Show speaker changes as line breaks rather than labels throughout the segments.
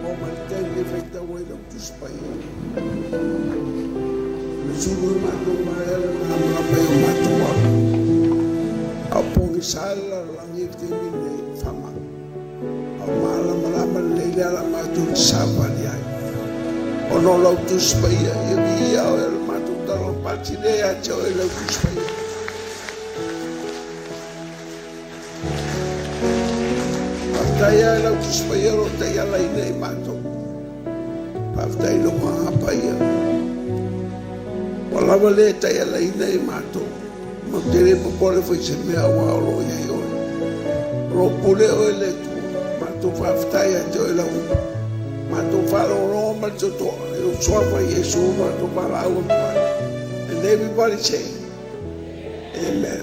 Oo mai le taimi e faitau ai lau Tusi Paia. O le sulu i matou vaea le malamalama i o matou ala. A o pogisa le lalolagi i le taimi lenei i faamai. A o malamalama lelei le ala matou te savavali ai. Ona o lau Tusi Paia, ia viia oe o le matou tala pati lea ia te oe lau Tusi Paia. Faafetai lava i lau Tusi Paia o lo o taialaina i matou. Faafetai i lou Agaga Paia. Ua lava lea e taialaina i matou. Matou te le popole foi i se mea aua o lo o i ai oe. O lo o pule oe le Atua. Matou faafetai ia te oe lau matou faalogologo ma le totoa i lou suafa Iesu matou valaau atu ai. And everybody say, Amen.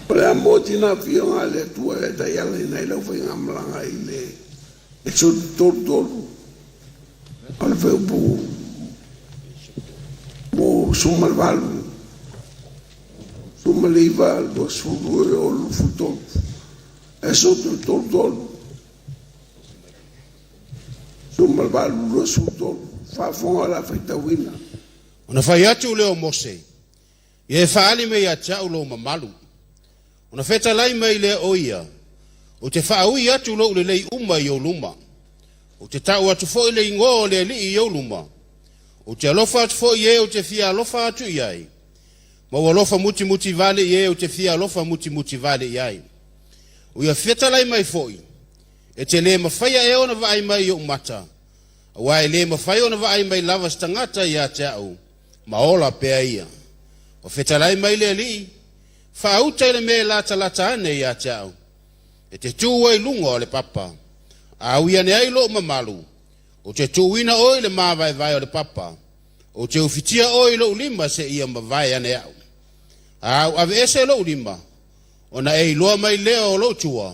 O le a moti na afioga a le Atua e taialaina ai lau faigamalaga i le Esotu 33 o le fuaiupu mo 18, 19, 20, 23. Esotu 33, 18, 23. Faafofoga la faitauina.
Ona fai atu lea o Mose, Ia e faaali mai ia te au lou mamalu. Ona fetalai mai lea o ia, Ou te faaui atu lou lelei uma i ou luma. Ou te tau atu foi le igoa o le Alii i ou luma. Ou te alofa atu foi i e ou te fia alofa atu i ai, ma ou alofa mutimuti vale i e ou te fia alofa mutimuti vale i ai. O ia fetalai mai foi, E te lē mafaia ea ona vaai mai i ou mata, auā e lē mafai ona vaai mai lava se tagata ia te au, ma ola pea ia. Ua fetalai mai le Alii, Faauta i le mea e latalata ane ia te au, e te tu ai luga o le papa. A ui ane ai lou mamalu, ou te tuuina oe i le māvaevae o le papa, ou te ufitia oe i lou lima seia mavae ane au. A ou aveese lou lima, ona e iloa mai lea o lou tua,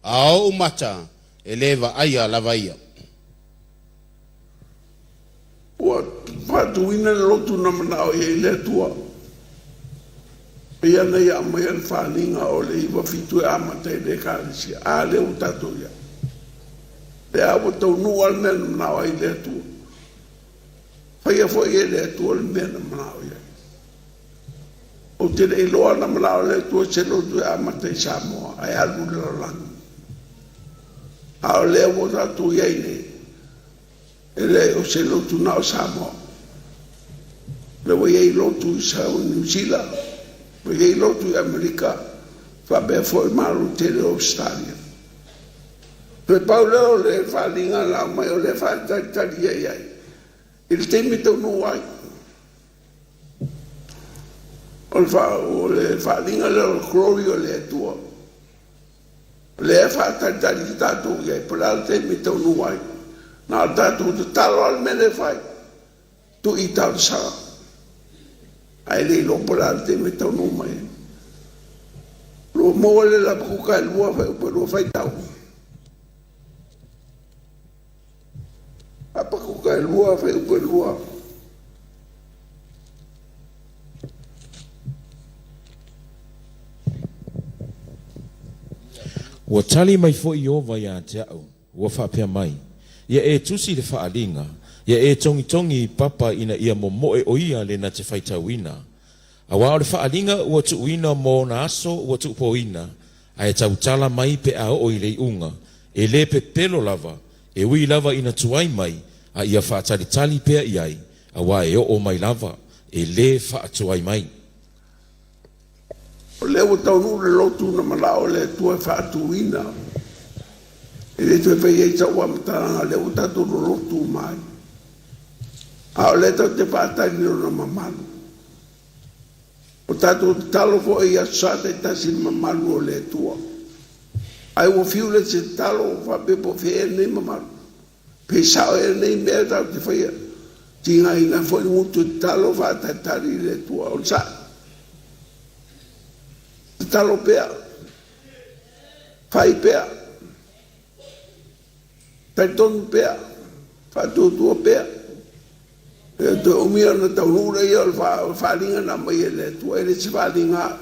a o ou mata e lē vaaia lava ia.
Ua faatuina le lotu na manao i ai le Atua. Pei ana ia aumaia le faaaliga o le 97 e amata ai le Ekalesia. A lea ua tatou i ai. Lea ua taunuu lava le mea na manao ai le Atua. Faia foi e le Atua le mea na manao i ai. Ou te le iloa na manao le Atua se lotu e amata i Samoa ae alu i le lalolagi. A o lea ua tatou i ai nei, E leai o se lotu na o Samoa. Lea ua i ai lotu i Niu Sila, ua i ai lotu i Amerika, faapea foi Malo tele o Ausetalia. Toe pau lea o le faaaliga na aumai o lea e faatalitali ai ai i le taimi e taunuu ai. O le faaaliga lea o le glory o le Atua. O lea e faatalitali tatou i ai, po o le a le taimi e taunuu ai. Na o tatou tatalo lava le mea lea e fai, tuu i talosaga, ae le iloa po o le a le taimi e taunuu mai ai. Ua maua le Hapakuka e lua fuaiupu e lua faitau. Hapakuka e lua fuaiupu e lua.
Ua tali mai foi Ieova ia te au, ua faapea mai, Ia e tusi le faaaliga, ia e togitogi i papa ina ia momoe o ia le na te faitauina. Auā o le faaaliga ua tuuina mo ona aso ua tuupoina, ae tautala mai pe a oo i le iuga, e lē pepelo lava, e ui lava ina tuai mai, a ia faatalitali pea i ai, auā e oo mai lava, e lē faatuai mai.
O lea ua taunuu le lotu na manao le Atua e faatuina. E le toe fai ai sau faamatalaga, o lea ua tatou lolotu uma ai. A o lea tatou te faatali i lona mamalu. O tatou tatalo foi i aso Sa taitasi i le mamalu o le Atua. Ae ua fiu le se tatalo faapea po o fea ea lenei mamalu. Pe sao ea lenei mea tatou te faia. Tigaina foi le gutu e tatalo faatalitali i le Atua. Onosai. Tatalo pea, fai pea, talitonu pea, faatuatua pea. E toe umi ona taunuu lea o le faaaliga na aumai e le Atua, e le se faaaliga.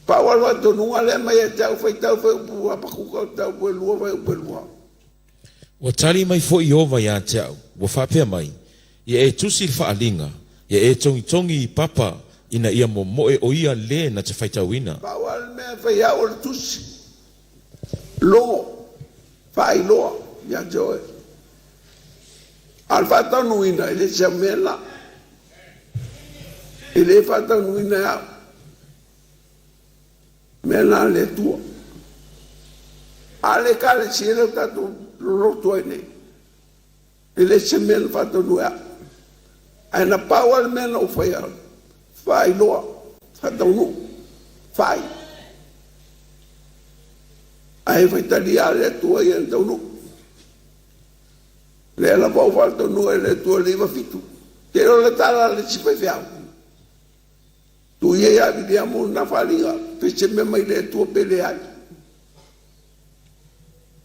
Pau lava le faatonuga lea mai ia te au, faitau fai upu Hapakuka tau e lua, fai upu e lua.
Ua tali mai foi Ieova ia te au, ua faapea mai, Ia e tusi le faaaliga, ia e togitogi i papa ina ia momoe o ia lē na te faitauina.
Pau lava le mea e fai au o le tusi, logo, faailoa ia te oe. A o le faataunuuina, e le se mea la. E le faataunuuina e au. Mea na a le Atua. A le Ekalesia lea ua tatou lolotu ai nei, e le se mea na faataunuu e au. Ae na pau lava le mea na ou faia, faailoa, faataunuu, fai. Ae faitalia lava le Atua ia na taunuu. Lea lava ua faataunuu e le Atua i le 97. Te iloa le tala a le isi faifeau. Tuu ia ia Viliamu lena faaaliga, pe se mea mai le Atua pe leai.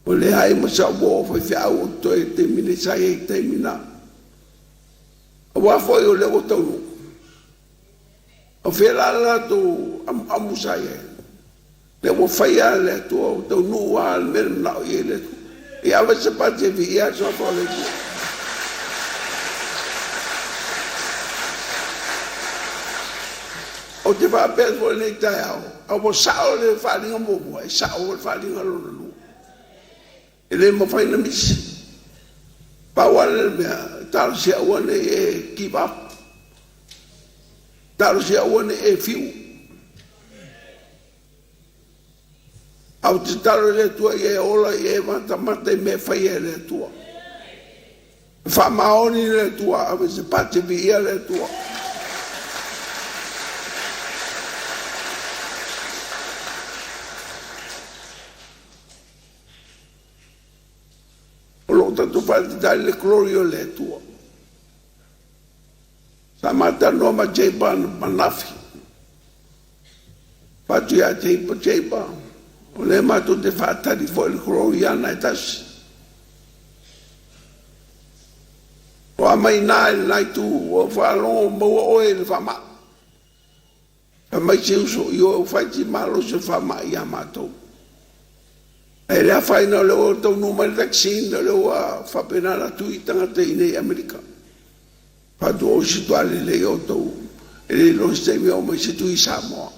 Ua leai ma sau uo faifeau o totoe i le taimi nei sa i ai i le taimi na. Aua foi o lea ua taunuu. O fea la le latou amuamu sa i ai? Lea ua faia e le Atua, ua taunuu lava le mea na manao i ai le Atua. Ia ave se pati e viia ai le suafa o le Atua. Ou te faapea atu foi i lenei taeao, a ua sao le faaaliga muamua, e sao foi le faaaliga lona lua. E le mafai ona misi. Pau lava le mea, talosia aua ne i e give up. Talosia aua ne i e fiu. A ou te tatalo i le Atua ia e ola ia e matamata i mea e faia e le Atua. E faamaoni le Atua, ave se pati viia le Atua. O lo o tatou faatalitali le glory o le Atua. Sa ma talanoa ma Jaba Manafi. Fatu ia Jaba, Jaba, o lea matou te faatali foi le glory ana e tasi. O a mai ina i lena itu, ua faalogo maua oe i le faamai. Fai mai si uso, ioe ua fai si malosi o le faamai ia matou. Ae le afaina o lea ua taunuu mai le vaccine, o lea ua faapena ona tui tagata i inei i Amerika. Fatu o si toa lelei o outou, e le iloa se taimi e oo mai se tui i Samoa.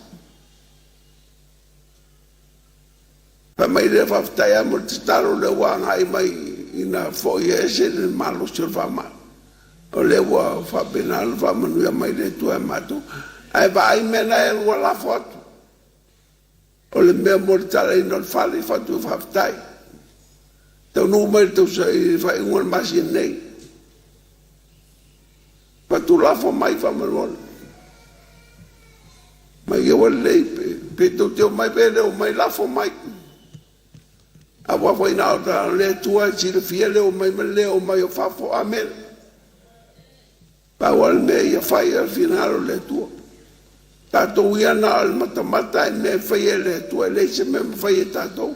Fai mai lea, faafetai lava mo le tatalo o lea ua agai mai ina foi ese le malosi o le faamai. O lea ua faapena ona faamanuia mai le Atua ia matou. Ae vaai mea na e ua lafo atu. O le mea mo le talaina o le fale, fatu e faafetai. Taunuu mai le tausa i le faaiuga o le masina nei. Fatu lafo mai faamolemole. Mai ia ua lelei pe tou te omai pe le omai, lafo mai. Aua foi na o le Atua e silafia le omai ma le le omai o fafo. Amene. Pau lava le mea ia fai o le finagalo o le Atua. Tatou ia na o le matamata i mea e faia e le Atua, e leai se mea e mafai e tatou.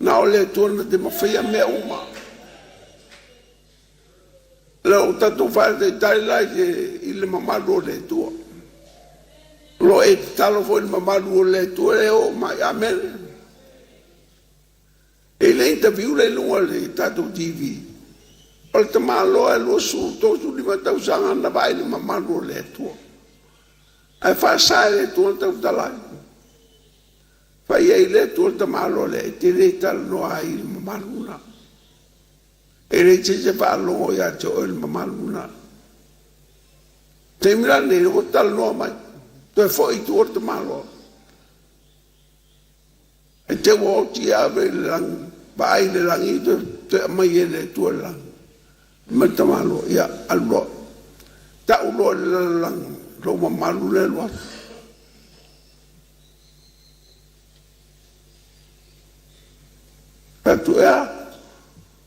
Na o le Atua na te mafaia mea uma. O lo o tatou faataitai la i le mamalu o le Atua. O lo o e tatalo foi i le mamalu o le Atua e oo mai. Amene. E le interview le i luga o le tatou TV. O le tamaloa e 20, 35 tausaga na vaai i le mamalu o le Atua. Ae faasa e le Atua ona tautalai. Fai ai le Atua le tamaloa lea e te le talanoa ai i le mamalu lena. E leai se isi e faalogo ia te oe le mamalu lena. Taimi la lenei ua talanoa mai, toe foi i tua le tamaloa. E te ua oti ave i le lagi, vaai i le lagi, toe aumai e le Atua i le lagi. Mai le tamaloa, ia, alu loa. Tau loa i le lalolagi, lou mamalu lea e alu atu. Atu ea,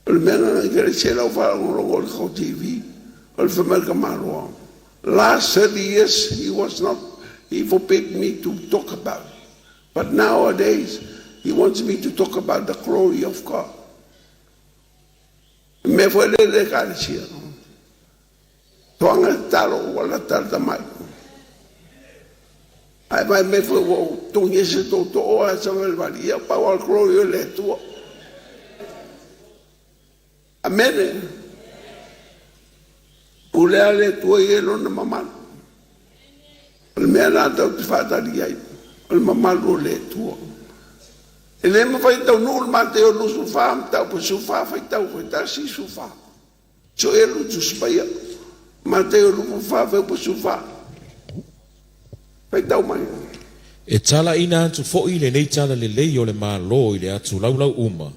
o le mea lena i ekalesia lau faalogologo i le kau TV, o le fai mai le tamaloa, last 30 years he was not, he forbid me to talk about it. But nowadays, he wants me to talk about the glory of God. Mea foi le le ekalesia. Toaga tatalo ua latalata mai. Ae vaai mai foi ua ou togi ai se tootoo ae savalivali, ia pau lava o le glory o le Atua. Amene. Pulea le Atua i lona mamalu. O le mea lena tatou te faatali ai, o le mamalu o le Atua. E le mafai ona taunuu le Mateo 24, mataupu 14, faitau faitasi 14. So e lu Tusi Paia. Mateo 24, fuaiupu 14. Faitau mai.
E talaina atu foi lenei tala lelei o le Malo i le atu laulau uma,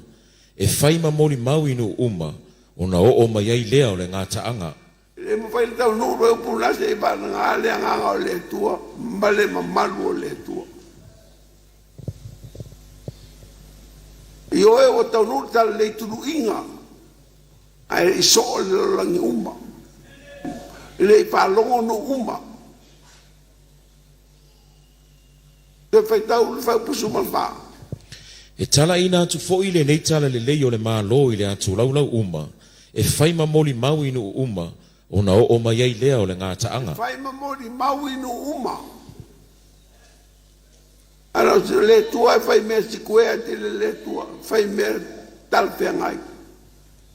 e fai ma molimau i nuu uma, ona oo mai ai lea o le gataaga.
E le mafai ona taunuu le upu lena seia vagana le agaga o le Atua ma le mamalu o le Atua. Ioe ua taunuu le talalelei tuluiga, ae le i soo i le lalolagi uma. E le i faalogo nuu uma. Toe faitau le fuaiupu 14.
E talaina atu foi lenei tala lelei o le Malo i le atu laulau uma, e fai ma molimau i nuu uma, ona oo mai ai lea o le gataaga.
E fai ma molimau i nuu uma. Ana o se le Atua e fai mea sikuea tele le Atua, fai mea talafeagai.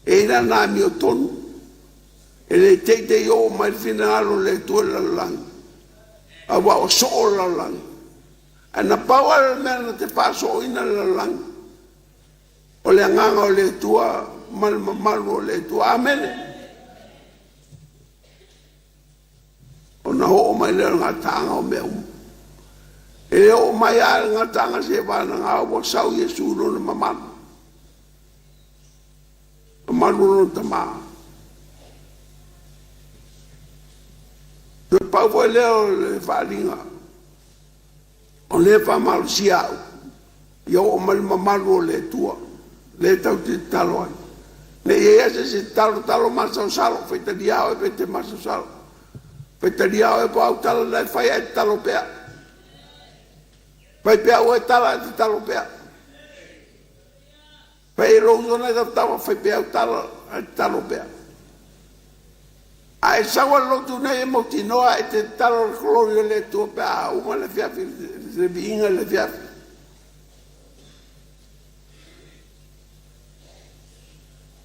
E i ai lana amiotonu, e le teitei oo mai le finagalo o le Atua i le lalolagi, aua ua soo le lalolagi. Ae na pau lava le mea na te faasooina le lalolagi, o le agaga o le Atua ma le mamalu o le Atua. Amene. Ona oo mai lea o le gataaga o mea uma. E le oo mai lava le gataaga seia vagana ua sau Iesu i lona mamalu. Mamalu o lona Tama. Toe pau foi lea o le faaaliga o lea e faamalosia au ia oo mai le mamalu o le Atua lea tatou te tatalo ai. Ne i i ai se isi tatalo, talo masalosalo, faitalia oe pe te masalosalo. Faitalia oe po o au tala na e fai ae tatalo pea. Fai pea oe tala ae tatalo pea. Fai e lou uso nai tautau, fai pea au tala ae tatalo pea. A e sau a le lotu nei e mautinoa e te tatalo i le glory o le Atua pe a uma le afiafi, le viiga i le afiafi.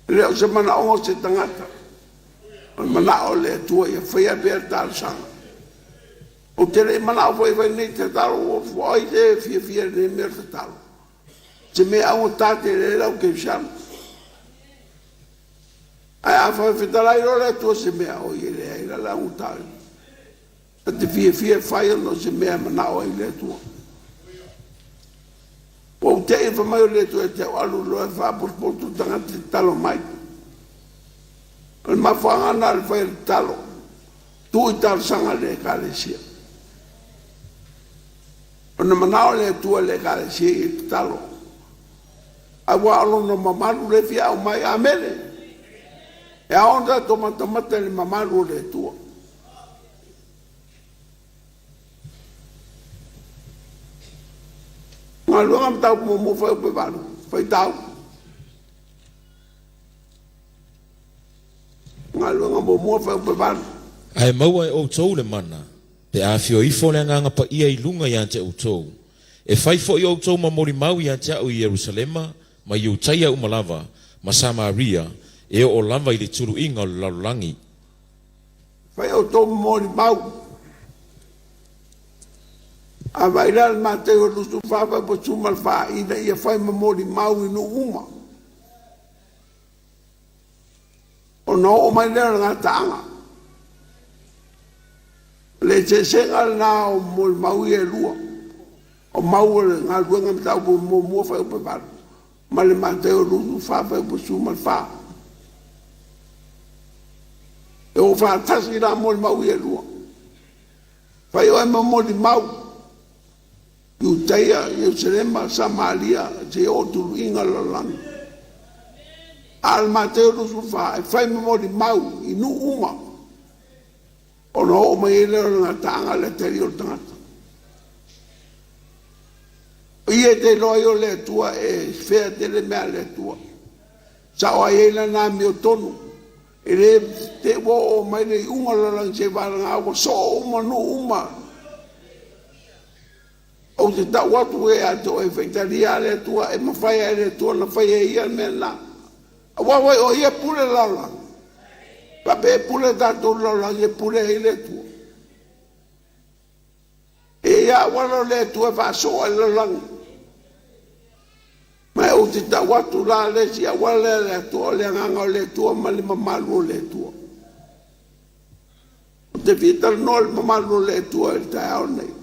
E le o se manaoga o se tagata, o le manao o le Atua ia faia pea le talosaga. Ou te le i manao foi e fai nei tatalo, ua ai se fiafia i lenei mea o le tatalo. Se mea augata tele ai lau kerisiano. Ae a fetalai loa le Atua se mea, oi e leai la le augata. Ta te fiafia e fai ona o se mea e manao ai le Atua. Ua ou te'i fai mai o le Atua ia te au, alu loa e faapotopoto tagata e tatalo mai. O le mafuaaga lena o le fai o le tatalo, tuu i talosaga a le Ekalesia. Ona manao le Atua i le Ekalesia ia tatalo, aua o lona mamalu lea e fia aumai. Amene. E ao ona tatou matamata i le mamalu o le Atua. Galuega mataupu muamua fuaiupu 8, faitau. Galuega muamua fuaiupu 8.
Ae maua e outou le mana, pe a afio ifo le Agaga Paia i luga ia te outou, e fai foi outou ma molimau ia te au i Ierusalema, ma Iutaia uma lava, ma Samaria, e oo lava i le tuluiga o le lalolagi.
Fai outou ma molimau. A vaai la le Mateo 24 fuaiupu 14, ina ia fai ma molimau i nuu uma. Ona oo mai lea o le gataaga. O le eseesega lena o molimau ia e lua. O mau o le galuega mataupu muamua fuaiupu 8 ma le Mateo 24 fuaiupu 14. E oo faatasi la molimau ia e lua. Fai oe ma molimau Iutaia, Ierusalema, Samaria, seia oo tuluiga le lalolagi. A o le Mateo 24, e fai ma molimau i nuu uma, ona oo mai ai lea o le gataaga le atalii o le tagata. O ia e te iloa ai o le Atua e fea tele mea a le Atua. Sao ai ai lana amiotonu. E le te i ua oo mai le iuga o le lalolagi seiavagana ua soo uma nuu uma. Ou te tau atu ia te oe, faitalia lava le Atua, e mafai lava e le Atua ona faia e Ia le mea lena. Aua foi o Ia e pule le lalolagi. Faapea e pule tatou i le lalolagi e pule ai le Atua. E i ai lava auala o le Atua e faasoo ai le lalolagi. Ma ou te tau atu la le isi auala lea a le Atua, o le agaga o le Atua ma le mamalu o le Atua. Ou te fia talanoa i le mamalu o le Atua i le taeao lenei.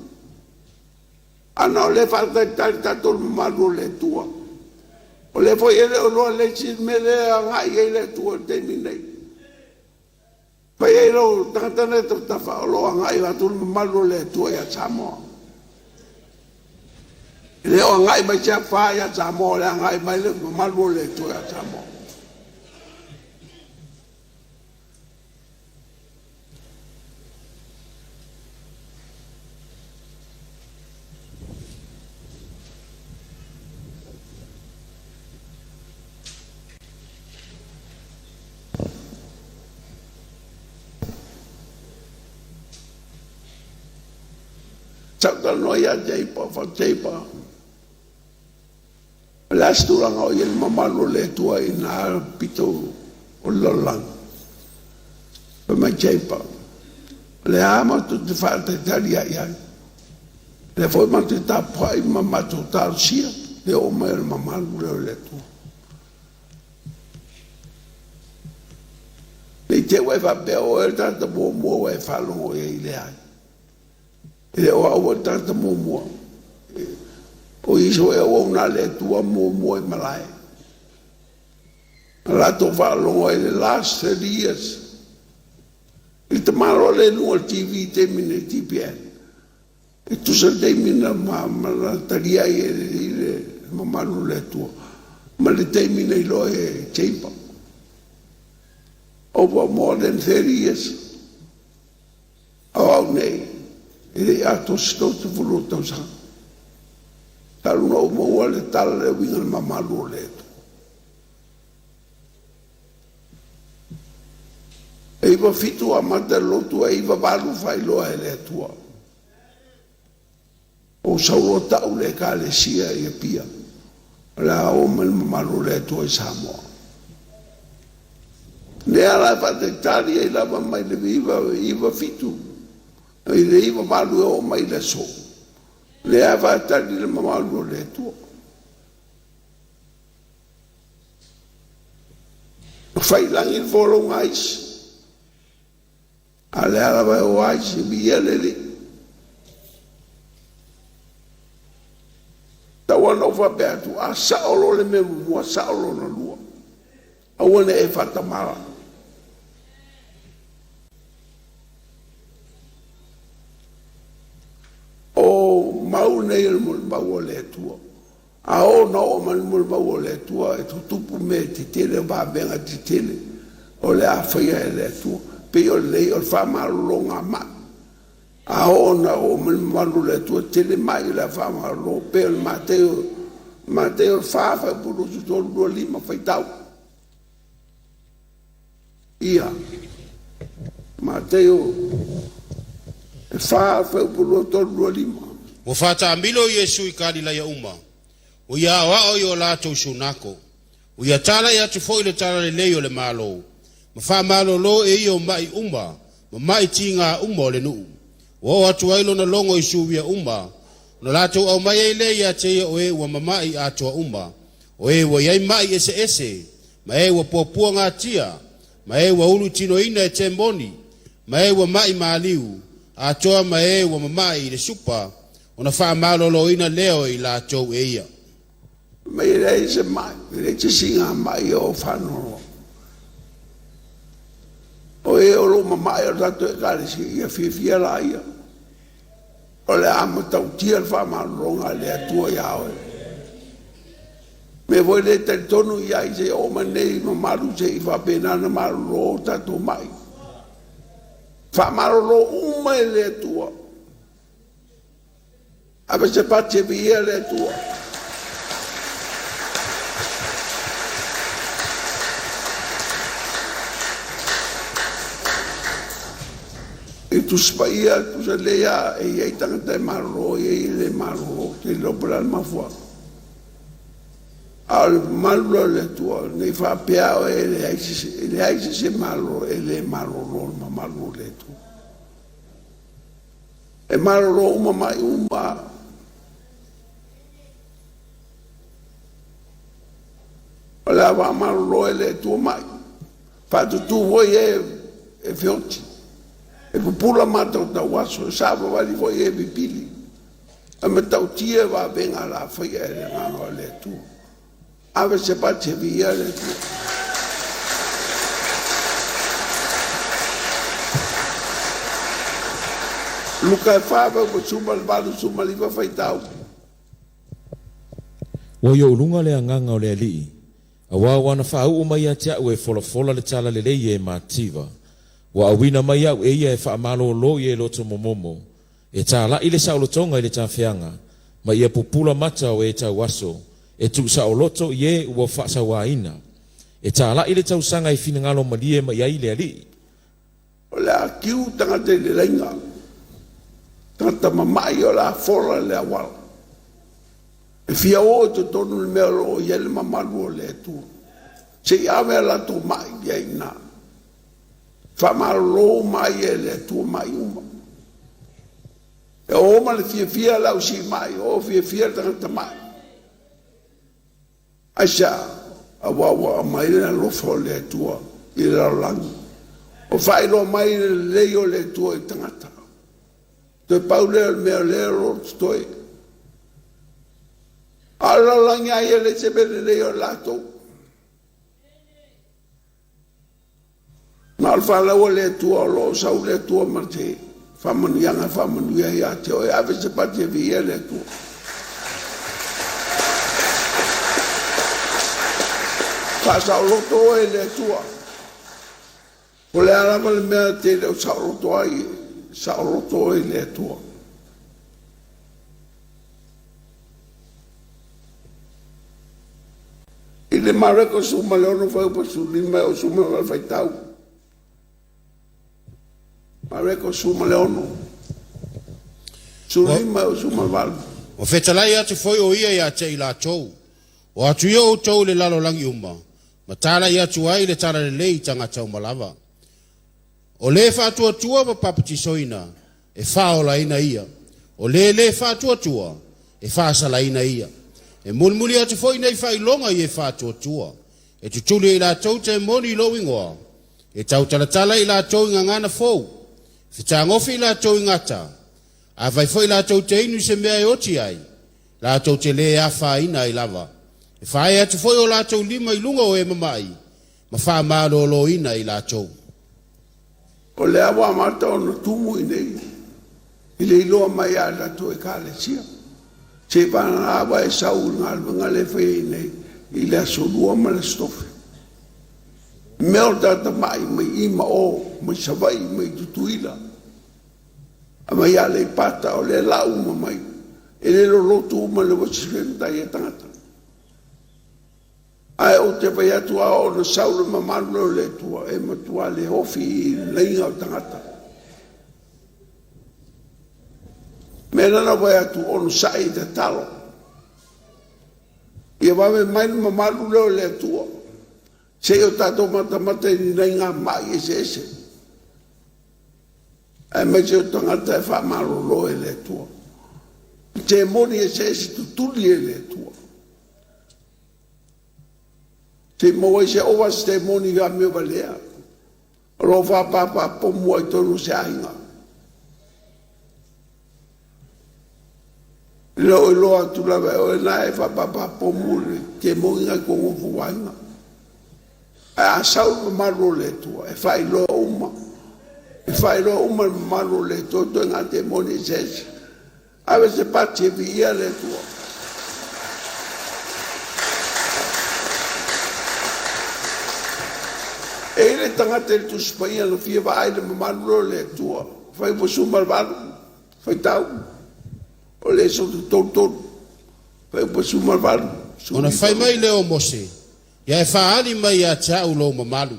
Ana o lea e faatalitali tatou i le mamalu o le Atua. O lea foi e le o iloa le isi mea lea e agai i ai le Atua i le taimi lenei. Fai ai lou tagata nei tafatafa o lo o agai atu le mamalu o le Atua ia Samoa. E le o agai mai se afa ia Samoa, o le agai mai le mamalu o le Atua ia Samoa. Sa ou talanoa ia Jeipa, Jeipa, o le a se tulaga o i ai le mamalu o le Atua i nā pito o le lalolagi? Fai mai Jeipa, o le a matou te faatalitali ai i ai? O lea foi matou te tapuai ma matou talosia le oo mai o le mamalu lea o le Atua. Ne i te i ua e faapea o oe le tagata muamua ua e faalogo i ai, leai. E le o au o le tagata muamua. O isi foi auauna a le Atua muamua i malae. Na latou faalogo ai le last 30 years. I le tamaloa lea i luga o le TV i taimi nei, TPN. E tusa le taimi na ma talia ai e le mamalu o le Atua ma le taimi na iloa e Chamber. Over more than 30 years. O au nei, e le i atoa se 30 o tausaga. Talu na ou maua le tala le uiga le mamalu o le Atua. E 97 amata le lotu, e 98 faailoa e le Atua. O sau loa tau le Ekalesia i Apia, o le a oo mai le mamalu o le Atua i Samoa. Lea la e faatalitali ai lava mai le 97 i le 98 e oo mai i le aso. Lea e faatali le mamalu o le Atua. Fai lagi le folauga a isi. A o lea lava e o a isi, viia le Alii. Tau lava ona ou faapea atu, a sao loa le mea muamua, sao lona lua. Aua ne i e faatamala. O mau nei o le molimau a le Atua. A oo na oo mai le molimau a le Atua, e tutupu mea tetele, o vavega tetele o le a faia e le Atua. Pei o lenei o le faamalologa mai. A oo na oo mai le mamalu o le Atua, tele mai o le a faamalolo. Pei o le Mateo, Mateo 4, fuaiupu 23, 25, faitau. Ia, Mateo 4, fuaiupu 23, 25.
Ua faataamilo Iesu i Kalilaia uma, ua ia aoao i o latou sunako. Ua ia talai atu foi le talalelei o le Malo, ma faamalolo e ia o ma'i uma, ma ma'i tiga uma o le nuu. Ua oo atu ai lona logo i Suria uma, ona latou aumai ai lea ia te ia o e ua mama'i atoa uma, o e ua i ai ma'i eseese, ma e ua puapuagatia, ma e ua ulutinoina e temoni, ma e ua ma'i maliu, atoa ma e ua mama'i i le supa, ona faamaloloina lea o i latou e ia.
Mai e leai se mai, e leai se siga mai o whanoroa. O e o lo mama'i o tatou Ekalesia, ia fiafia la ia. O le a matautia le faamalologa a le Atua iā oe. Mea foi le talitonu i ai se oo mai nei mamalu se i faapena na malolo o tatou mai. Faamalolo uma e le Atua. Ave se pati e viia le Atua. I Tusi Paia, tusa lelei lava, e i ai tagata e malolo, e i ai e le malolo, ou te le iloa po o le a le mafuaaga. A o le mamalu la o le Atua, ne i faapea oe e leai se isi, e leai se isi e malolo, e le malolo le mamalu o le Atua. E malolo uma mai uma. O le a faamalolo e le Atua mai. Faatutu foi e e feoti. E pupula matautauaso, e savavali foi e pipili. E matautia vavega lafaia e le agaga o le Atua. Ave se pati e viia le Atua. Luka e 4 vaevae 18, 19 faitau.
Ua i ou luga le agaga o le Alii, auā ua na faauu mai ia te a'u e folafola le tala lelei e mativa. Ua auina mai a'u e ia e faamalōlō i e loto momomo, e tāla'i le saolotoga i le tafeaga, ma ia pupula mata o e tauaso, e tuusaoloto i e ua faasauāina, e tāla'i le tausaga e finagalo malie mai ai le Alii.
O le a tiu tagata i le laina, tagata mama'i o le a fola i le auala. E fia o i totonu i le mea o lo o i ai le mamalu o le Atua, se i ave a latou ma'i i ai i ina. Faamalolo uma ai e le Atua ma'i uma. E o ma le fiafia le ausima'i, o fiafia le tagata ma'i. Aisea? Aua ua aumai le alofa o le Atua i le lalolagi, ua faailoa mai le lelei o le Atua i tagata. Toe pau lea o le mea o lea o lo o totoe. A o le lalolagi lava ia e leai se mea lelei o i latou. Na o le fanau a le Atua o lo o sau le Atua ma te faamanuiaga e faamanuia ia te oe. Ave se pati e viia le Atua. Faasaoloto oe e le Atua. O le a lava le mea te le o saoloto ai, saoloto oe i le Atua. I le Mareko 16 fuaiupu 15 e oo 18 faitau. Mareko 16, 15 e oo 18.
Ua fetalai atu foi o ia ia te i latou, O atu ia outou i le lalolagi uma, ma talai atu ai le talalelei i tagata uma lava. O le faatuatua ma papatisoina, e faaolaina ia. O le lē faatuatua, e faasalaina ia. E mulimuli atu foi nei faailoga i e faatuatua, e tutuli e i latou temoni i lou igoa, e tautalatala i latou i gagana fou, e fetagofi i latou i gata, afai foi latou te inu i se mea e oti ai, latou te lē afaina ai lava. E faaee atu foi o latou lima i luga o e mama'i, ma faamalōlōina i latou.
O lea ua amata ona tumu i inei i le iloa mai a tatou Ekalesia. Seiavagana ua e sau i le galuega lea e fai ai nei i le Aso Lua ma le Aso Tofi. Mea o tagata ma'i mai i ma o, mai Savaii, mai Tutuila, a mai Aleipata, o lea la uma mai. E le lolotu uma le uasi matai e tagata. Ae ou te fai atu a oo ina sau le mamalu lea o le Atua, e matua le ofi i le laina o tagata. Mea la na fai atu, onosai e tatalo. Ia vave mai le mamalu lea o le Atua, se i o tatou matamata i ni laina ma'i eseese, aemaise o tagata e faamalolo e le Atua. Temoni eseese tutuli e le Atua. Se i maua ai se ova se temoni i amio valea o lo o faapaapaapomu ai totonu o se aiga. E le o iloa atu lava e oe na e faapaapaapomu le temoni na i totonu o tou aiga. Ae a sau le mamalu o le Atua, e faailoa uma. E faailoa uma le mamalu o le Atua ituaiga temoni eseese. Ave se pati e viia le Atua. E i ai le tagata i le Tusi Paia na fia vaai i le mamalu lea o le Atua. Fai ua 18, faitau. O le Esoto 33, fuaiupu 18,
Ona
19
fai mai
rua.
lea o Mose, Ia e faaali mai ia te a'u lou mamalu.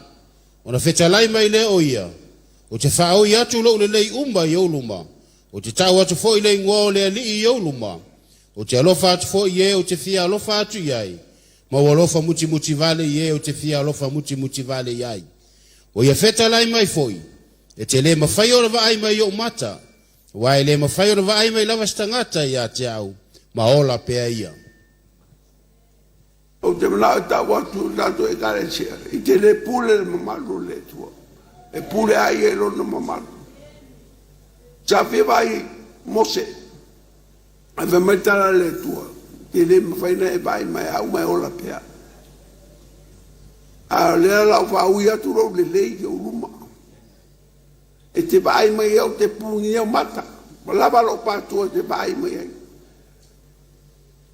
Ona fetalai mai lea o ia, Ou te faaui atu lou lelei uma i ou luma. Ou te ta'u atu foi le igoa o le Alii i ou luma. Ou te alofa atu foi i e ou te fia alofa atu i ai, ma ua alofa mutimuti vale i e ou te fia alofa mutimuti vale i ai. Ua ia fetalai mai foi, E te lē mafai ona vaai mai i o'u mata, auā e lē mafai ona vaai mai lava se tagata ia te a'u, ma ola pea ia.
Ou te manao e tau atu i le tatou ekalesia, i te le pule le mamalu o le Atua. E pule a ia i lona mamalu. Sa fia vaai Mose, ae fai mai le tala a le Atua, te le mafai ona e vaai mai au ma e ola pea. A o lea la o faaui atu lou lelei i ou luma. E te vaai mai au te punia o mata. Ua lava lou patua e te vaai mai ai.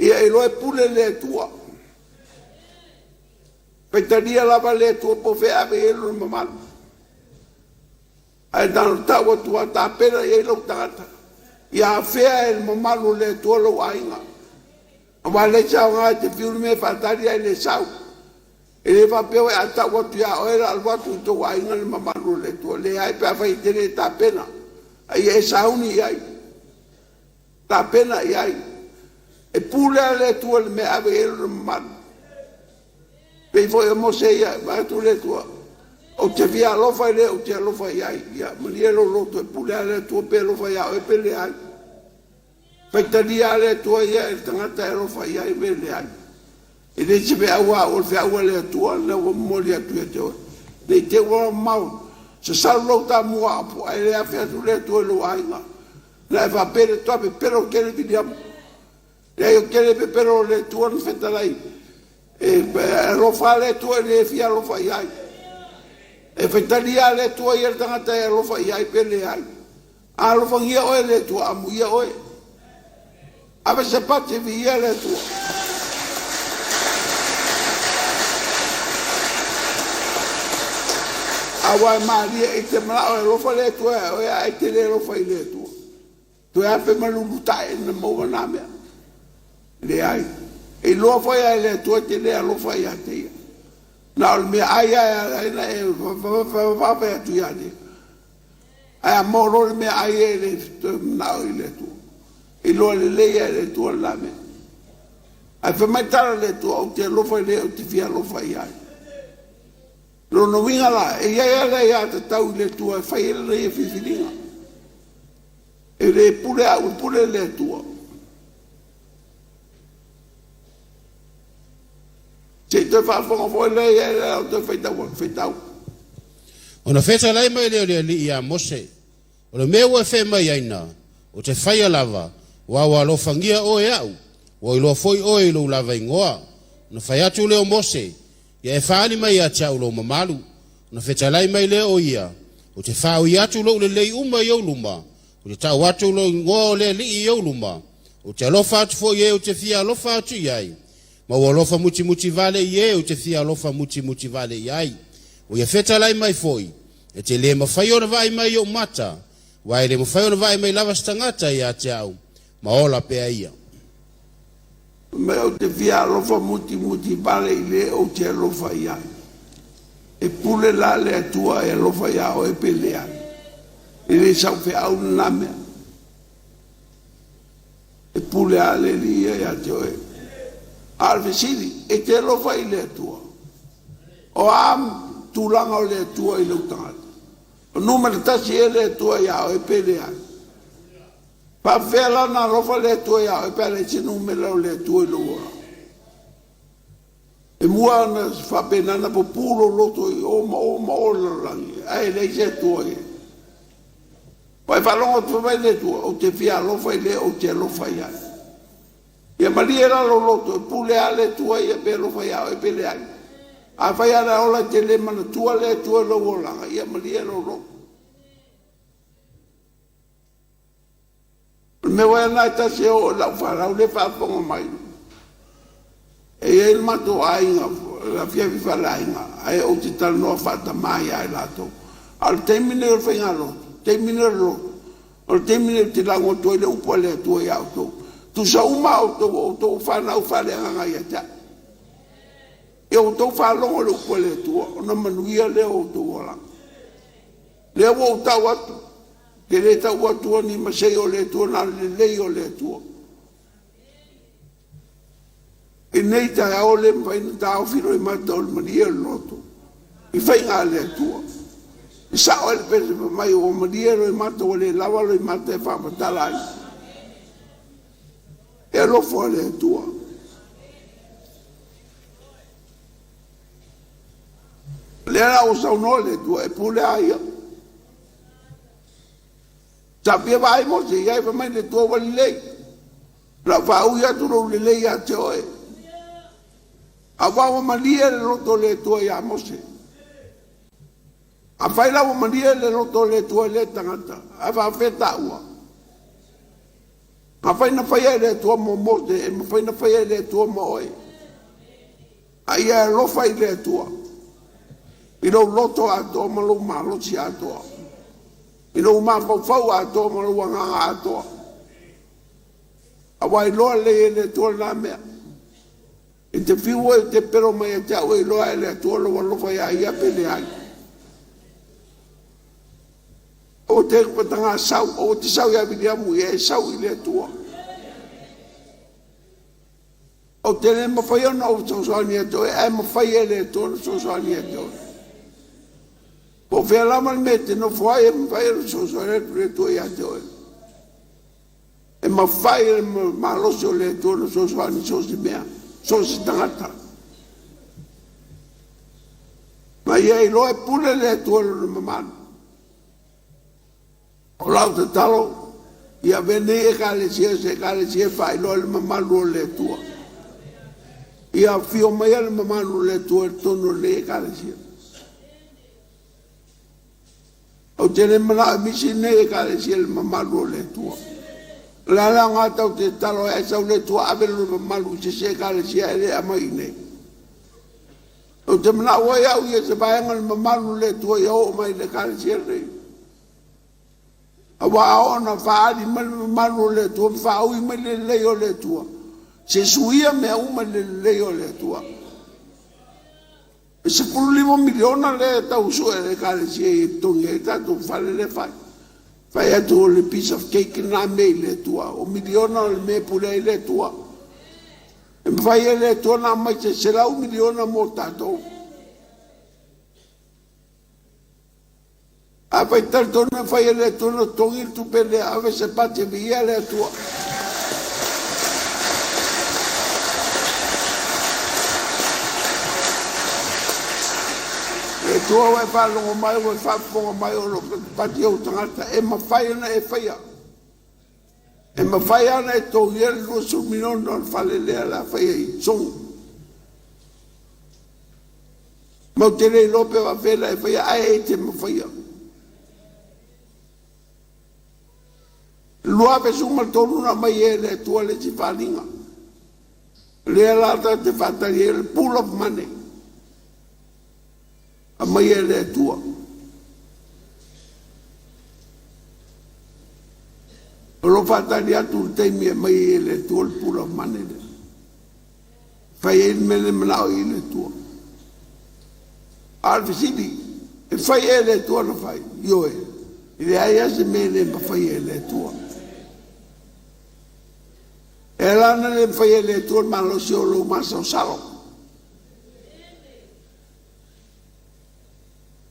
Ia iloa e pule le Atua. Faitalia lava le Atua po o fea ave i ai lona mamalu. Ae na ona tau atu lava, tapena i ai lou tagata. Ia afea e le mamalu o le Atua lou aiga. Aua e leai se aoga e te fiu le mea e faatali ae le sau. E le faapea ua a tau atu ia oe le alu atu i tou aiga le mamalu o le Atua. Leai pe afai e te le tapena. A ia e sauni i ai. Tapena i ai. E pule lava le Atua i le mea e ave i ai lona mamalu. Pei foi o Mose ia, vaai atu le Atua, ou te fia alofa i le ou te alofa i ai. Ia malie lou loto e pule lava le Atua pe alofa ia oe pe leai. Faitalia lava le Atua ia i le tagata e alofa i ai pe leai. E le se feau a au o le feau a le Atua lena ua momoli atu ia te oe. Ne i te i ua mamao sasalu lau tamua apo ae le afe atu le Atua i lou aiga. Na e faapea le toa pepelo tele Viliamu. Leai ou te le pepelo o le Atua na fetalai. E alofa lava le Atua i le fia alofa i ai. E faitalia lava le Atua ia le tagata e alofa i ai pe leai. A alofagia oe e le Atua, amuia oe. Ave se pati e viia le Atua. Aua e malie i te manao e alofa le Atua ia oe ae te le alofa i le Atua. Toe afe ma lulutae na maua nā mea. Leai. E iloa foi lava e le Atua e te le alofa ia te ia. Na o le mea ai lava e ala ai ona e vave atu ia te ia. Ae a maua loa le mea ai e le toe manao i le Atua. E iloa lelei lava e le Atua le la mea. Ae fai mai le tala a le Atua, ou te alofa i le ou te fia alofa i ai. Lona uiga la, e i ai lava le aiatatau i le Atua e fai ai lana ia filifiliga. E le pule au, e pule le Atua. Se i toe faafofoga foi lea i ai lau toe faitau atu, faitau.
Ona fetalai mai lea o le Alii iā Mose, O le mea ua e fai mai ai na, ou te faia lava, aua ua alofagia oe e a'u, ua iloa foi oe i lou lava igoa. Ona fai atu lea o Mose, Ia e faaali mai ia te a'u lou mamalu. Ona fetalai mai lea o ia, Ou te faaui atu lou lelei uma i ou luma, ou te ta'u atu le igoa o le Alii i ou luma, ou te alofa atu foi i e ou te fia alofa atu i ai, ma ua alofa mutimuti vale i e ou te fia alofa mutimuti vale i ai. Ua ia fetalai mai foi, E te lē mafai ona vaai mai i o'u mata, aua e lē mafai ona vaai mai lava se tagata ia te a'u, ma ola pea ia.
Fai mai ou te fia alofa mutimuti vale i le ou te alofa i ai. E pule la le Atua e alofa iā oe pe leai. E le sau feau lena mea. E pule lava le Alii ia ia te oe. A o le fesili, e te alofa i le Atua? O a tulaga o le Atua i lou tagata? O numera tasi ea le Atua iā oe pe leai? Faapefea la ona alofa le Atua iā oe pe a leai se numera o le Atua i lou olaga? E mua ona faapena ona pupuu lou loto i o ma o ma o le lalolagi, ae leai se Atua i ai. Ua e faalogo atu fai mai le Atua, ou te fia alofa i le ou te alofa i ai. Ia malie la lou loto, e pule lava le Atua ia pe alofa iā oe pe leai. Afai lava na ola e te le manatua le Atua i lou olaga, ia malie lou loto. O le mea foi lena e tasi e oo i lau fanau lea e faafofoga mai. E i ai le matou aiga, le afiafi faaleaiga, ae ou te talanoa faatamā ia i latou. A o le taimi lenei o le faigalotu, taimi lenei o le lotu, o le taimi lenei ou te lauga atu ai le upu a le Atua ia outou. Tusa uma outou, o outou fanau faaleagaga ia te a'u. Ia outou faalogo i le upu a le Atua, ona manuia lea o outou olaga. Lea ua ou tau atu, te le tau atua ni masei o le Atua, na o le lelei o le Atua. I nei taeao le mafai ona taofi loimata o le malie o le loto i faiga a le Atua. E sao ai le pese fai mai ua malie loimata ua le lava loimata e faamatala ai. E alofa le Atua. Lea la ua saunoa le Atua e pule a ia. Sa fia vaai Mose i ai, fai mai le Atua ua lelei. O lau faaui atu lou lelei ia te oe. Aua ua malie le loto o le Atua ia Mose. Afai la ua malie le loto o le Atua i lea tagata, ae faafefea taua? Afai na faia e le Atua mo Mose, e mafai na faia e le Atua ma oe. A ia alofa i le Atua i lou loto atoa ma lou malosi atoa, i lou mafaufau atoa ma lou agaga atoa. Aua iloa lelei e le Atua lena mea. E te fiu e te pelo mai ia te au, e iloa e le Atua lou alofa ia ia pe leai. O te patagā sau, o te sau ia Viliamu, ia e sau i le Atua. Ou te le mafai ona ou fesoasoani atu oe, ae mafai e le Atua ona fesoasoani atu oe. Po o fea lava le mea e te nofo ai, e mafai ona fesoasoani atu le Atua ia te oe. E mafai e le malosi o le Atua ona fesoasoani so o se mea, so o se tagata. Ma ia iloa e pule le Atua i lona mamalu. O lau tatalo, ia avea nei Ekalesia se Ekalesia e faailoa i le mamalu o le Atua. Ia afio maia le mamalu o le Atua i totonu o lenei Ekalesia. Ou te le manao e misi lenei Ekalesia i le mamalu o le Atua. O le ala lena tatou te tatalo ai, ae sau le Atua ave lona mamalu i se isi Ekalesia e le aumai i inei. Ou te manao ai au ia se vaega o le mamalu o le Atua ia oo mai i le Ekalesia lenei. Aua a oo ina faaali mai le mamalu o le Atua ma faaui mai le lelei o le Atua, se suia mea uma i le lelei o le Atua. E $15 miliona lea e tau sue e le Ekalesia e totogi ai tatou fale lea fai. Fai atu o le piece of cake lena mea i le Atua. O miliona o le mea e pule ai le Atua. E mafai e le Atua ona aumai se $100 miliona mo tatou. Afai talitonu e fai e le Atua ona totogi le tupe lea, ave se pati e viia le Atua. Le Atua ua e faalogo mai, ua e faafofoga mai o lo o patipati ou tagata, e mafai ona e faia. E mafai ona e totogia le $20 miliona o le fale lea o le a faia i Sogi. Ma ou te le iloa pe faapefea ona e faia, ae e te mafaia. 2013 na aumai e le Atua le isi faaaliga. Lea la tatou te faatali ai le pool of money. Aumai e le Atua. O lo o faatali atu le taimi e aumai ai e le Atua le pool of money lea. Fai ai le mea le manao i le Atua. A o le fesili, e fai e le Atua na fai? Ioe, e leai lava se mea e le mafai e le Atua. E ala ona le mafai e le Atua le malosi o lou masalosalo.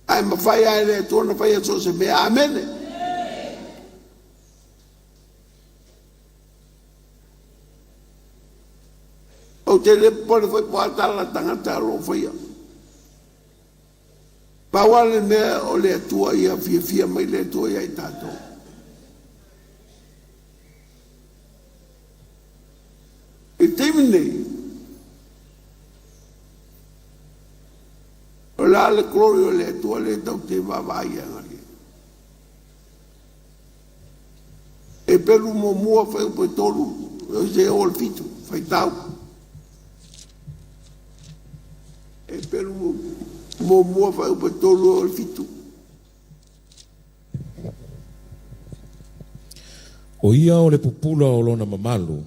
Ae mafai lava e le Atua ona faia so o se mea. Amene. Ou te le popole foi po o a tala tagata o lo o faia. Pau lava le mea o le Atua ia fiafia mai le Atua ia i tatou. I le taimi nei, o le a le glory o le Atua lea tatou te vaavaai agai ai. E pelu muamua fuaiupu e 3 seia oo i le 7, faitau. E pelu muamua fuaiupu e 3 oo i le 7.
O ia o le pupula o lona mamalu.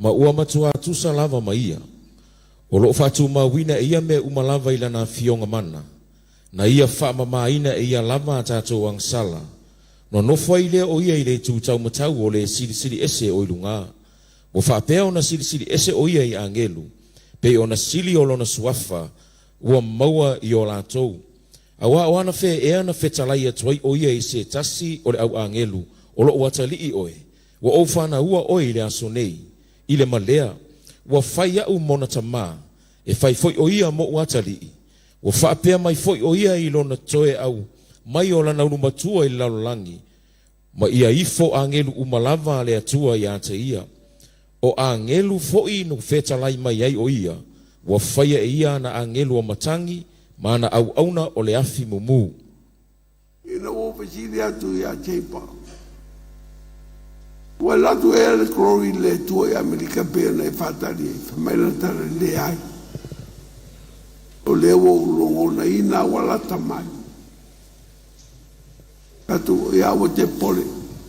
Ma ua matuā tusa lava ma ia. O loo faatumauina e ia mea uma lava i lana afioga mana. Na ia faamamāina e ia lava a tatou agasala. Ona nofo ai lea o ia i le itu taumatau o le Silisili Ese o i lugā. Ua faapea ona silisili ese o ia i agelu, pei ona sili o lona suafa ua maua i o latou. Auā o ana fea ea na fetalai atu ai o ia i se tasi o le au agelu, o lo'u atalii oe, ua ou fanaua oe i le aso nei, i le malea, ua fai a'u mona tamā, e fai foi o ia mo'u atalii. Ua faapea mai foi o ia i lona toe au mai o lana ulumatua i le lalolagi, ma ia ifo agelu uma lava a le Atua iā te ia. O agelu foi no fetalai mai ai o ia, ua faia e ia ana agelu o matagi ma ana auauna o le afi mumū.
Ina ua ou fesili atu iā Chamber, Ua alu atu ea le Glory i le Atua i Amerika pei ona e faatali ai? Fai mai lana tala, Leai. O lea ua ou logonaina ua lata mai. Atu, ia aua te popole,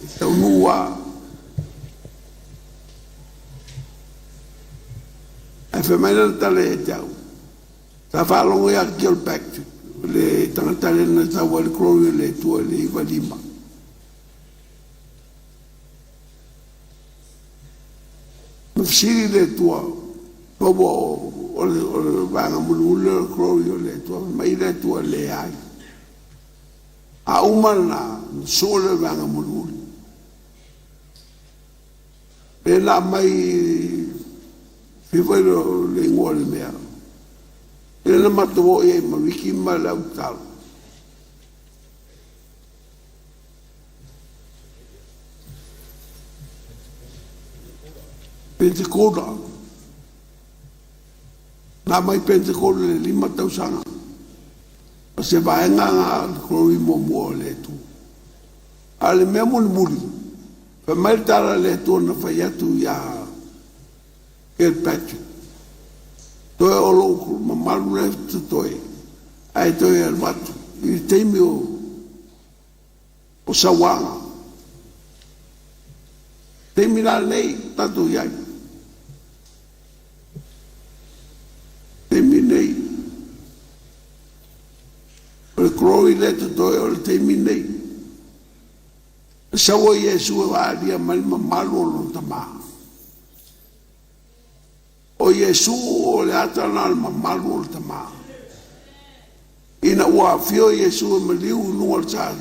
e taunuu lava. Ae fai mai lana tala ia te au, Sa faalogo ia Gilbert, le tagata lea na sau ai le Glory o le Atua i le 95. Na fesili le Atua, ua o le vaega mulimuli lea o le Glory o le Atua. Fai mai le Atua, leai. A uma lena, ona soo lea o le vaega mulimuli. Lea na aumai fia foi le igoa o le mea. Lea na matou oo i ai ma Ricky ma le au tatalo. Pentekola. Na aumai Pentekola i le 5 tausaga. O se vaega na Glory muamua o le Atua. A o le mea mulimuli, fai mai le tala a le Atua na fai atu iā Kirkpatrick, Toe o lou mamalu lea totoe, ae toe alu atu i le taimi o sauaga. Taimi la lenei tatou i ai. Taimi nei. O le Glory lea totoe o le taimi nei. E sau ai Iesu e aalia mai le mamalu o lona Tama. O Iesu o le ata lena o le mamalu o le Tama. Ina ua afio Iesu e maliu i luga o le sa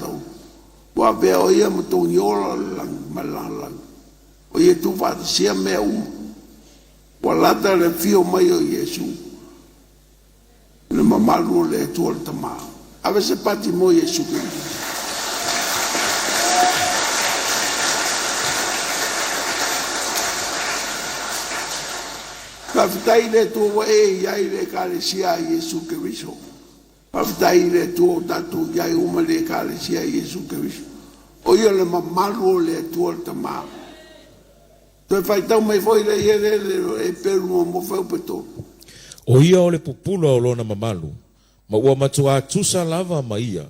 ua avea o ia ma togiola o le lagi ma le lalolagi. O ia tuufaatasia mea uma. Ua lata le afio mai o Iesu i le mamalu o le Atua le Tama. Ave se pati mo Iesu Keriso. Faafetai i le Atua ua e i ai i le Ekalesia a Iesu Keriso. Faafetai i le Atua ua tatou i ai uma i le Ekalesia a Iesu Keriso. O ia le mamalu o le Atua le Tama. Toe faitau mai foi le ia lea le Eperu muamua fuaiupu e 3.
O ia o le pupula o lona mamalu, ma ua matuā tusa lava ma ia.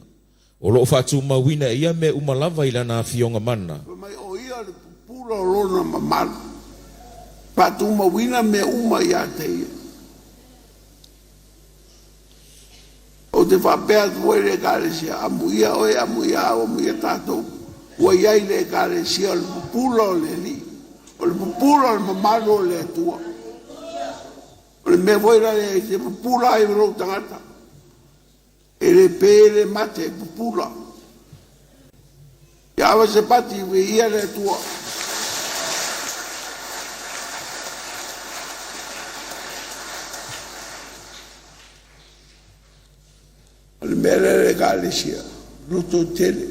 O lo o faatumauina e ia mea uma lava i lana afioga mana.
Fai mai o ia le pupula o lona mamalu, faatumauina mea uma ia te ia. Ou te faapea atu foi i le Ekalesia, amuia oe, amuia au, amuia tatou, ua i ai le Ekalesia o le pupula o le Alii, o le pupula o le mamalu o le Atua. O le mea foi la e te pupula ai lou tagata, e le pe, e le mate, e pupula. Ia ave se pati, viia le Atua. O le mea lea le Ekalesia, loto tele.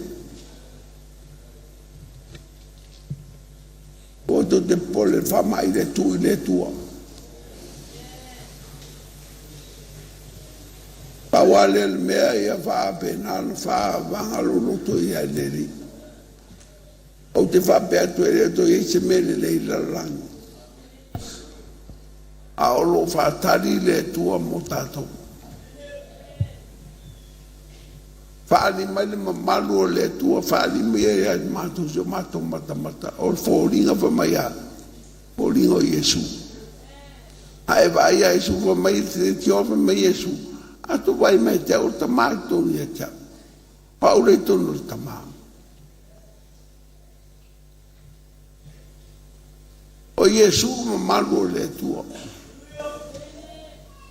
Ua tou te popole i le faamai le tuu i le Atua. Pau lava lea o le mea ia faapena ona faavaga lou loto i ai le Alii. Ou te faapea atu e le o toe i ai se mea lelei i le lalolagi. A o lo o faatali le Atua mo tatou. Faaali mai le mamalu o le Atua, faaali mai ia matou si o matou matamata. O le foliga fai mai a. Foliga o Iesu. A e vaai ia Iesu fai mai le tio fai mai Iesu, a tou vaai mai ia te au o le Tama i totonu ia te au. O au lea i totonu o le Tama. O Iesu mamalu o le Atua.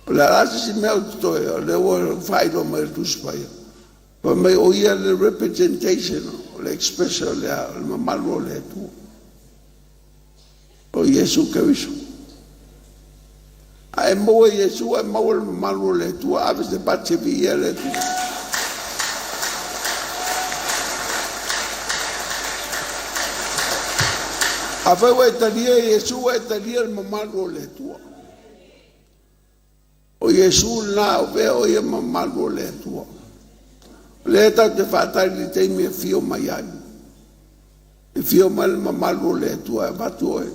O le a la se isi mea o totoe, o lea ua faailoa mai e le Tusi Paia. Fai mai o ia le representation, o le expression o le mamalu o le Atua. O Iesu Keriso. A e maua Iesu, e maua le mamalu o le Atua, ave se pati e viia le Atua. Afai ua e talia Iesu, ua e talia le mamalu o le Atua. O Iesu lena o vea o ia mamalu o le Atua. O lea tatou te faatali i le taimi e afio mai ai. E afio mai le mamalu o le Atua e avatu oe.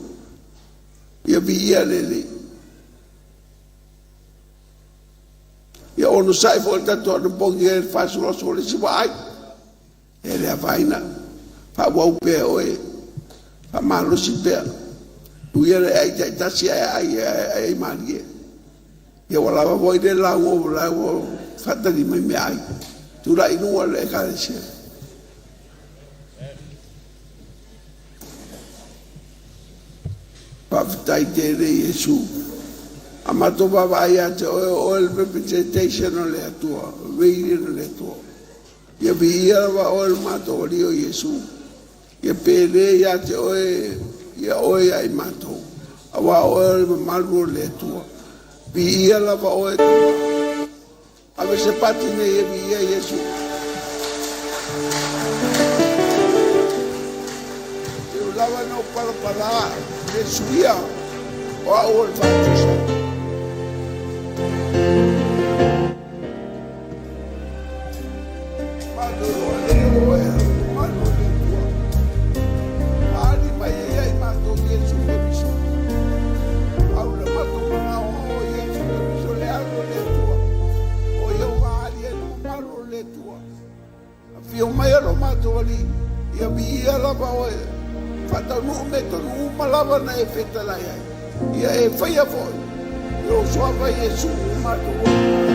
Ia viia le Alii. Ia onosai foi le tatou anapogi e le 40 aso o le isi ua ai. E le afaina. Faaauau pea oe. Faamalosi pea. Uia le ai taitasi ae ai ai malie. Ia ua lava foi le lauga ua ua faatali mai meaai. Tulai i luga le Ekalesia. Faafetai tele Iesu. A matou vaavaai ia te oe, o oe le representation o le Atua, radiant o le Atua. Ia viia lava oe le matou Alii o Iesu. Ia pele ia te oe, ia oe ia i matou. Auā o oe o le mamalu o le Atua. Viia lava oe. Ave se pati nei e viia Iesu. E ui lava ina ou palapala le suia o au o le faatusa. Matou le oe, mamalu o le Atua. Ali mai ai ia i matou Iesu Keriso. Au le matou manao o Iesu Keriso le alo o le Atua. O ia ua ali ai le mamalu o le Atua. Afio mai e lo matou Alii, ia viia lava oe. Faataunuu mea tonu uma lava na e fetalai ai. Ia e faia foi. I lou suafa Iesu o matou Alii.